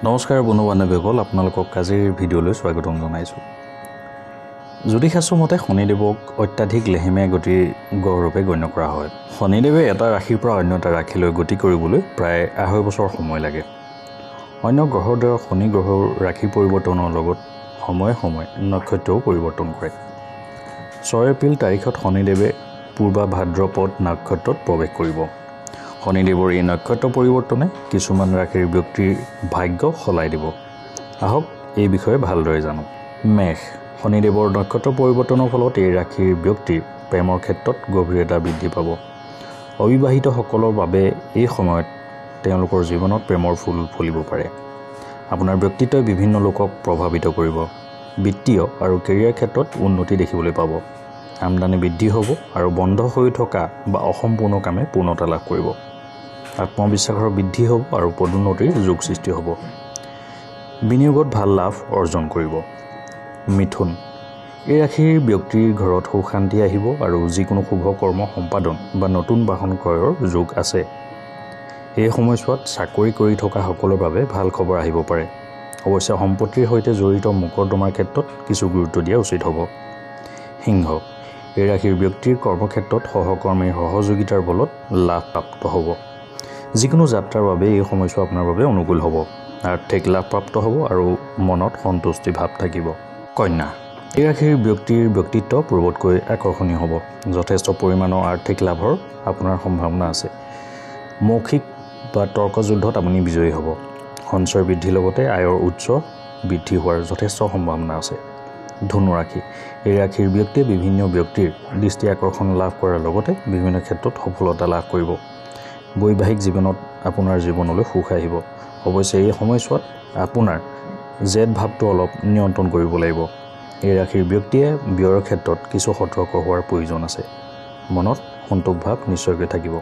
নমস্কাৰ বন্ধু বান্ধৱীসকল, আপোনালোকক আজিৰ ভিডিঅ'লৈ স্বাগতম জনাইছোঁ। জ্যোতিষশাস্ত্ৰ মতে শনিদেৱক অত্যাধিক লেহেমীয়া গতিৰ গ্ৰহৰূপে গণ্য কৰা হয়। শনিদেৱে এটা ৰাশিৰ পৰা অন্য এটা ৰাশিলৈ গতি কৰিবলৈ প্ৰায় 2.5 বছৰ সময় লাগে। অন্য গ্ৰহৰ দৰে শনি গ্ৰহৰ ৰাশি পৰিৱৰ্তনৰ লগত সময়ে সময়ে নক্ষত্ৰও পৰিৱৰ্তন কৰে। 6 এপ্ৰিল তাৰিখত শনিদেৱে পূৰ্বা ভাদ্ৰপদ নক্ষত্ৰত প্ৰৱেশ কৰিব। শনিদেৱৰ এই নক্ষত্ৰ পৰিৱৰ্তনে কিছুমান ৰাশিৰ ব্যক্তিৰ ভাগ্য সলাই দিব। আহক এই বিষয়ে ভালদৰে জানো। মেষ, শনিদেৱৰ নক্ষত্ৰ পৰিৱৰ্তনৰ ফলত এই ৰাশিৰ ব্যক্তিৰ প্ৰেমৰ ক্ষেত্ৰত গভীৰতা বৃদ্ধি পাব। অবিবাহিতসকলৰ বাবে এই সময়ত তেওঁলোকৰ জীৱনত প্ৰেমৰ ফুল ফুলিব পাৰে। আপোনাৰ ব্যক্তিত্বই বিভিন্ন লোকক প্ৰভাৱিত কৰিব। বিত্তীয় আৰু কেৰিয়াৰ ক্ষেত্ৰত উন্নতি দেখিবলৈ পাব। আমদানি বৃদ্ধি হ'ব আৰু বন্ধ হৈ থকা বা অসম্পূৰ্ণ কামে পূৰ্ণতা লাভ কৰিব। আত্মবিশ্বাসৰ বৃদ্ধি হ'ব আৰু পদোন্নতিৰ যোগ সৃষ্টি হ'ব। বিনিয়োগত ভাল লাভ অৰ্জন কৰিব। মিথুন, এই ৰাশিৰ ব্যক্তিৰ ঘৰত সুখ শান্তি আহিব আৰু যিকোনো শুভ কৰ্ম সম্পাদন বা নতুন বাহন ক্ৰয়ৰ যোগ আছে। এই সময়ছোৱাত চাকৰি কৰি থকা সকলৰ বাবে ভাল খবৰ আহিব পাৰে। অৱশ্যে সম্পত্তিৰ সৈতে জড়িত মোকৰ্দমাৰ ক্ষেত্ৰত কিছু গুৰুত্ব দিয়া উচিত হ'ব। সিংহ, এই ৰাশিৰ ব্যক্তিৰ কৰ্মক্ষেত্ৰত সহকৰ্মীৰ সহযোগিতাৰ বলত লাভ প্ৰাপ্ত হ'ব। যিকোনো যাত্ৰাৰ বাবে এই সময়ছোৱা আপোনাৰ বাবে অনুকূল হ'ব। আৰ্থিক লাভ প্ৰাপ্ত হ'ব আৰু মনত সন্তুষ্টি ভাৱ থাকিব। কন্যা, এই ৰাশিৰ ব্যক্তিৰ ব্যক্তিত্ব পূৰ্বতকৈ আকৰ্ষণীয় হ'ব। যথেষ্ট পৰিমাণৰ আৰ্থিক লাভৰ আপোনাৰ সম্ভাৱনা আছে। মৌখিক বা তৰ্কযুদ্ধত আপুনি বিজয়ী হ'ব। সঞ্চয় বৃদ্ধিৰ লগতে আয়ৰ উৎস বৃদ্ধি হোৱাৰ যথেষ্ট সম্ভাৱনা আছে। ধনুৰাশি, এই ৰাশিৰ ব্যক্তিয়ে বিভিন্ন ব্যক্তিৰ দৃষ্টি আকৰ্ষণ লাভ কৰাৰ লগতে বিভিন্ন ক্ষেত্ৰত সফলতা লাভ কৰিব। বৈবাহিক জীৱনত আপোনাৰ জীৱনলৈ সুখ আহিব। অৱশ্যে এই সময়ছোৱাত আপোনাৰ জেদ ভাৱটো অলপ নিয়ন্ত্ৰণ কৰিব লাগিব। এই ৰাশিৰ ব্যক্তিয়ে ব্যয়ৰ ক্ষেত্ৰত কিছু সতৰ্ক হোৱাৰ প্ৰয়োজন আছে। মনত সন্তোষ ভাৱ নিশ্চয়কৈ থাকিব।